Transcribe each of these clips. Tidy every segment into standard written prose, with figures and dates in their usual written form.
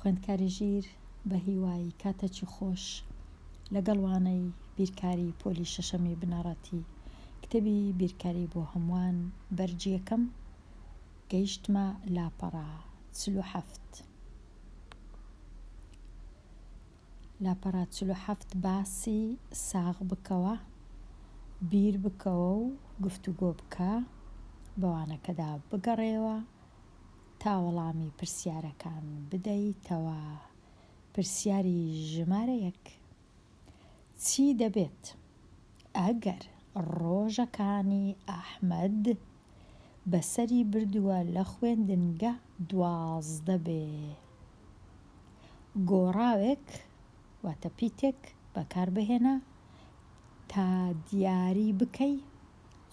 خوێندکاری ژیر بە هیوای کاتەکی خۆش لەگەڵ وانەی بیرکاری پۆلی شەشەمی بنەڕەتی کتێبی بیرکاری بۆ هەمووان بەرگی یەکەم گەیشتمە لاپەڕە 47. لاپەڕە 47 باسی ساغ بکەوە، بیر بکەوە و گفتوگۆ بکە، بە وانەکەدا بگەڕێوە تا وەڵامی پرسیارەکان بدەیتەوە. پرسیاری ژمارە یەک، چی دەبێت ئەگەر ڕۆژەکانی ئەحمەد بەسەری بردووە لە خوێندنگە 12 بێ؟ گۆڕاوێک واتە پیتێک بەکاربهێنە تا دیاری بکەی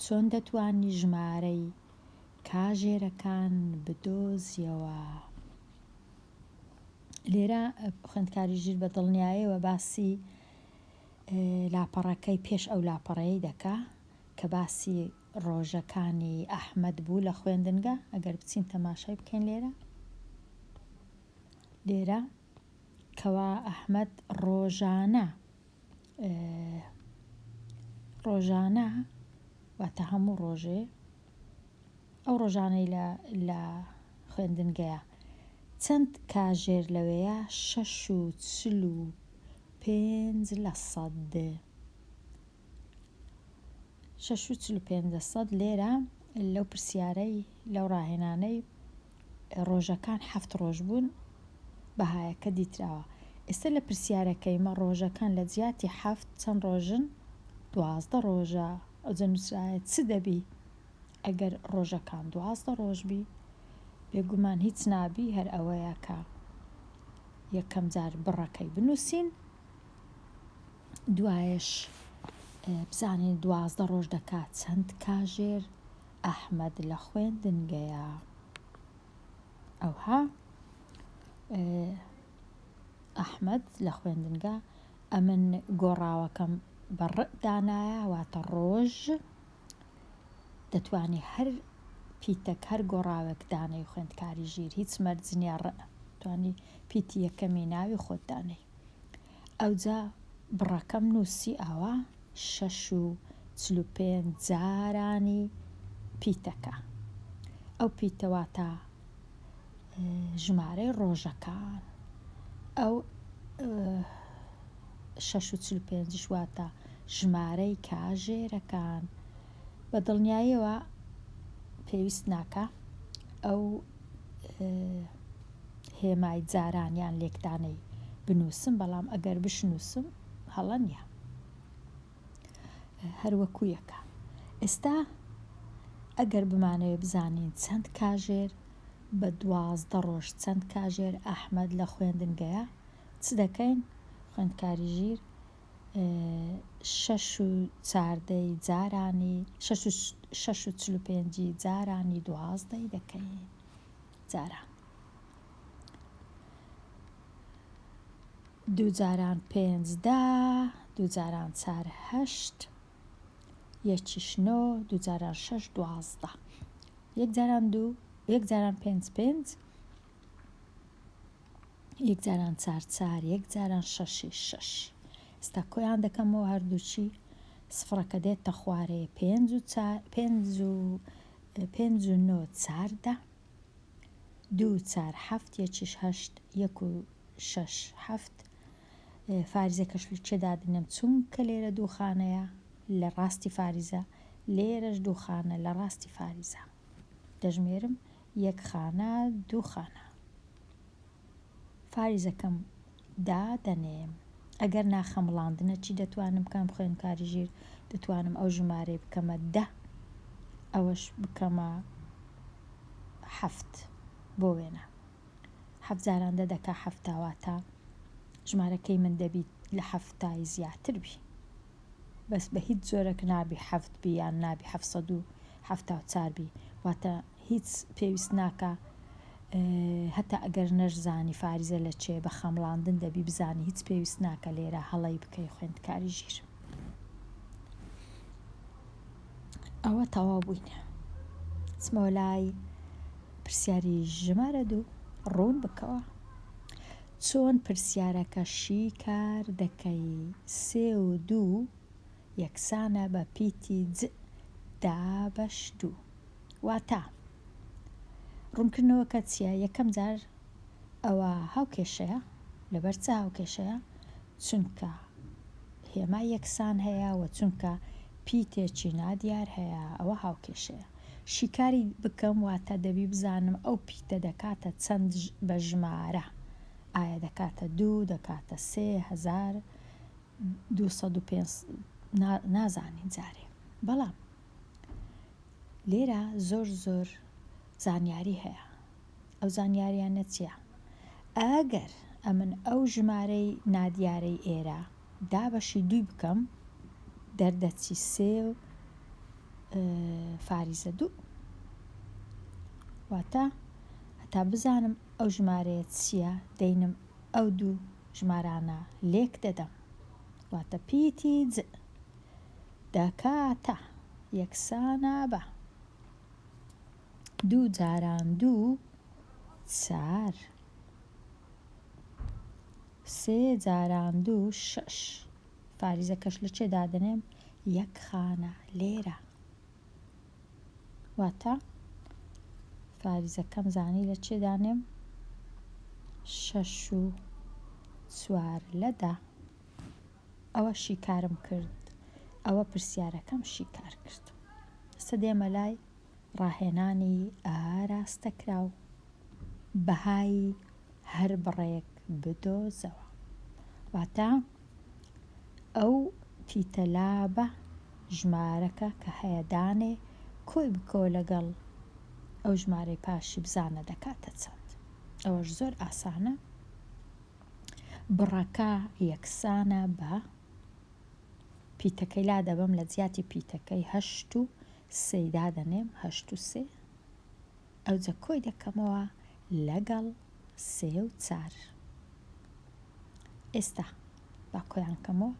چۆن دەتوانی ژمارەی کاژێرەکان بدۆزیەوە. لێرە خوێندکاری ژیر بە دڵنیایەوە باسی لاپەڕەکەی پێش ئەو لاپەڕەیەی دەکا کە باسی ڕۆژەکانی ئەحمەد بوو لە خوێندنگە ئەگەر بچین تەماشای بکەین لێرە لێرە کەوا ئەحمەد ڕۆژانە ڕۆژانە واتە هەموو ڕۆژێ ئەو ڕۆژانەی لە لە خوێندنگەیە چەند کاژێر لەوێیە 6 و 45 لە سەد 6 و 45 لە سەد لێرە لەو پرسیارەی لەو ڕاهێنانەی ڕۆژەکان حەفت ڕۆژ بوون بەهایەکە دیتراوە ئێستا لە پرسیارەکەی مە ڕۆژەکان لە جیاتی حەفت چەند ڕۆژن 12 ڕۆژە ئەوجە نووسرایە چ دەبی ئەگەر ڕۆژەکان 12 ڕۆژ بی بێگومان هیچ نابی هەر ئەوەیە کە یەکەم جار بڕەکەی بنووسین دوایش بزانین 12 ڕۆژ دەکات چەند کاژێر ئەحمەد لە خوێندنگەیە ئەوها ئەحمەد لە خوێندنگە ئەمن گۆڕاوەکەم بە ڕ دانایە واتە ڕۆژ دەتوانی هەر پیتەک هەر گۆڕاوێک دانەی خوێندکاری ژیر هیچ مەرج نییە ڕ توانی پیتی یەکەمی ناوی خۆت دانەی ئەوجا بڕەکەم نووسی ئاوا 6 و 45 جارانی پیتەکە ئەو پیتە واتە ژمارەی ڕۆژەکان ئەو 6 و 45یش واتە ژمارەی کاژێرەکان بە دڵنیاییەوە پێویست ناکا ئەو هێمای جاران یان لێکدانەی بنووسم بەڵام ئەگەر بشنووسم هەڵە نییە هەر وەکو یەکە ئێستا ئەگەر بمانەوێ بزانین چەند کاژێر بە 12 ڕۆژ چەند کاژێر ئەحمەد لە خوێندنگەیە چ دەکەین خوێندکاری ژیر شەش و چاردەی جارانی 6 و 45ی جارانی دوازدەی دەکەین جاران دوو جاران پێنج 10 دوو جاران چار هەشت یەکیش نۆ دوو جاران شەش 12 یەک جاران دوو یەک جاران پێنج پێنج یەک جاران چار چار یەک جاران شەشی شەش ئێستا کۆیان دەکەمەوە هەردووچی سفرەکە دێتە خوارێ پێنج و چار پێنج و پێنج و نۆ 14 دوو چار حەفت یەکیش هەشت یەک و شەش حەفت فارزەکەش لە چێ دادنێم چونکە لێرە دوو خانەیە لە ڕاستی فاریزە لێرەش دوو خانە لە ڕاستی فاریزە دەژمێرم یەک خانە دوو خانە فاریزەکەم دادەنێم ئەگەر ناخەمڵاندنە چی دەتوانم بکەم خوێندکاری ژیر دەتوانم ئەو ژمارەی بکەمە 10 ئەوەش بکەمە حەفت بۆ وێنە حەفت جاران دە دەکا حەفتا واتە ژمارەکەی من دەبیت لە حەفتای زیاتر بی بەس بە هیچ جۆرەک نابی حەفت بی یان نابی 774 بی واتە هیچ پێویست ناکا هەتا ئەگەر نەشزانی فاریزە لە چێ بە خەمڵاندن دەبی بزانی هیچ پێویست ناکە لێرە هەڵەی بکەی خوێندکاری ژیر ئەوە تەواو بووین چمەوە لای پرسیاری ژمارە دوو ڕوون بکەوە. چۆن پرسیارەکە شیکار دەکەی؟ سێ و دوو یەکسانە بە پیتی ج دابەش دوو. واتە ڕوونکردنەوەکە چییە؟ یەکەم جار ئەوە هاوکێشەیە، لەبەر چ هاوکێشەیە؟ چونکە هێمای یەکسان هەیە و چونکە پیتێکی نادیار هەیە ئەوە هاوکێشەیە. شیکاری بکەم واتە دەبی بزانم ئەو پیتە دەکاتە چەند بە ژمارە ئایا دەکاتە دوو دەکاتە سێ 1205 نازانین جارێ بەڵام لێرە زۆر زۆر زانیاری هەیە ئەو زانیاریانە چیە؟ ئەگەر ئەمن ئەو ژمارەی نادیارەی ئێرە دابەشی دووی بکەم دەردەچی سێ و فاریزە دوو واتە هەتا بزانم ئەو ژمارەیە چییە دەینم ئەو دوو ژمارانە لێک دەدەم واتە پیتی ج دەکاتە یەکسانە بە دوو جاران دوو چار سێ جاران دوو شەش فاریزەکەش لە چێ دادەنێم یەک خانە لێرە واتە فاریزەکەم زانی لە چێ دانێم شەش و چوار لە دە ئەوە شیکارم کرد ئەوە پرسیارەکەم شیکار کرد ئێستا دێمە لای ڕاهێنانی ئاراستەکراو بەهای هەر بڕێک بدۆزەوە واتە ئەو پیتە لابە ژمارەکە کە هەیە دانێ کۆی بکەوە لەگەڵ ئەو ژمارەی پاشی بزانە دەکاتە چەند ئەوەش زۆر ئاسانە بڕەکە یەکسانە بە پیتەکەی لادەبەم لە جیاتی پیتەکەی هەشت و سێی دادەنێم هەشت و سێ ئەوجە کۆی دەکەمەوە لەگەڵ سێ و چار ئێستا با کۆیان کەمەوە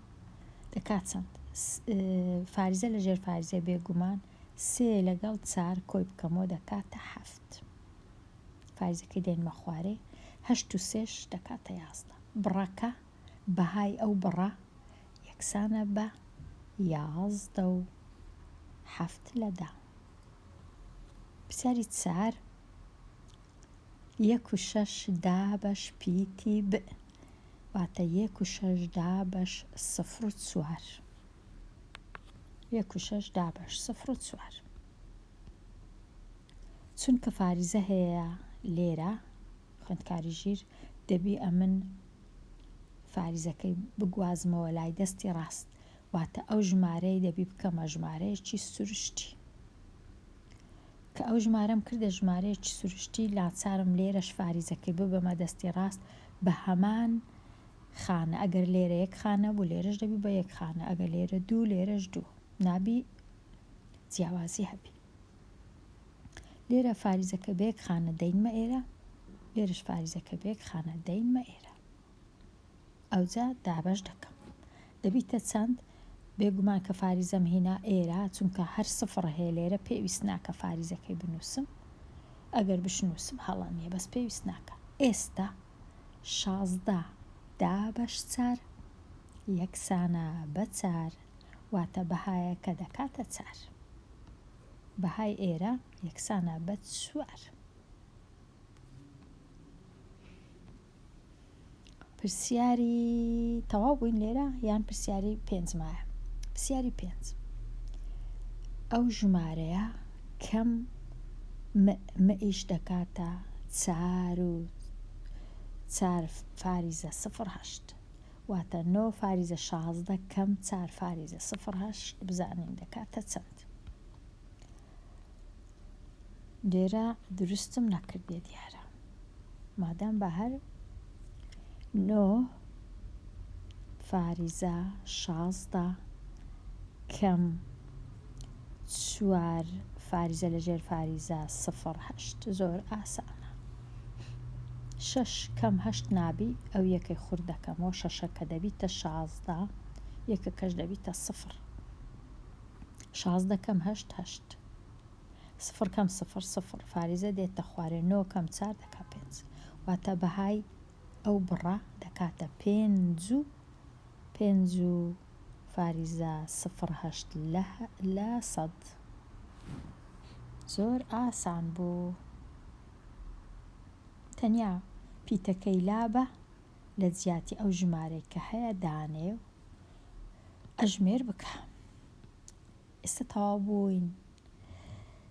دەکات چەند فاریزە لە ژێر فاریزە بێگومان سێ لەگەڵ چار کۆی بکەمەوە دەکاتە هەفت فاریزەکەی دێنمە خوارێ هەشت و سێش دەکاتە 11 بڕەکە بەهای ئەو بڕە یەکسانە بە 11 و هەفت لە دە. پرسیاری چار، یەک و شەش دابەش پیتی ب واتە یەک و شەش دابەش سفر و چوار. یەک و شەش دابەش سفر و چوار. چونکە فاریزە هەیە لێرە خوێندکاری ژیر دەبی ئەمن فاریزەکەی بگوازمەوە لای دەستی ڕاست واتە ئەو ژمارەی دەبی بکەمە ژمارەیەکی سروشتی کە ئەو ژمارەم کردە ژمارەیەکی سروشتی لاچارم لێرەش فاریزەکەی ببەمە دەستی ڕاست بە هەمان خانە ئەگەر لێرە یەک خانە بوو لێرەش دەبی بە یەک خانە ئەگەر لێرە دوو لێرەش دوو نابی جیاوازی هەبی لێرە فاریزەکە بە یەک خانە دەینمە ئێرە لێرەش فاریزەکە بە یەک خانە دەینمە ئێرە ئەوجا دابەش دەکەم دەبیتە چەند؟ بێگومان کە فاریزەم هینا ئێرە چونکە هەر سفڕ هەیە لێرە پێویست ناکە فاریزەکەی بنووسم ئەگەر بشنووسم هەڵە نییە بەس پێویست ناکە ئێستا 16 دابەش چار یەکسانە بە چار واتە بەهایەکە دەکاتە چار بەهای ئێرە یەکسانە بە چوار. پرسیاری تەواو بووین لێرە یان پرسیاری پێنج مایە پرسیاری پێنج ئەو ژمارەیە کەم مئیش دەکاتە چار و چار فاریزە سفر هەشت واتە نۆ فاریزە 16 کەم چار فاریزە سفر هەشت بزانین دەکاتە چەند لێرە دروستم نەکردیە دیارە مادام بە هەر نۆ فاریزە 16 کەم چوار فاریزە لە ژێر فاریزە سفر هەشت زۆر ئاسانە شەش کەم هەشت نابی ئەو یەکەی خورد دەکەمەوە شەشەکە دەبیتە 16 یەکەکەش دەبیتە سفر 16 کەم هەشت هەشت سفر کەم سفر سفر فاریزە دێتە خوارێ نۆ کەم چار دەکا پێنج واتە بەهای. ئەو بڕە دەکاتە پێنج و پێنج و فاریزە سفر هەشت لە سەد. زۆر ئاسان بوو. تەنیا پیتەکەی لابە لە جیاتی ئەو ژمارەی کە هەیە دانێ و ئەژمێر بکە. ئێستا تەواو بووین.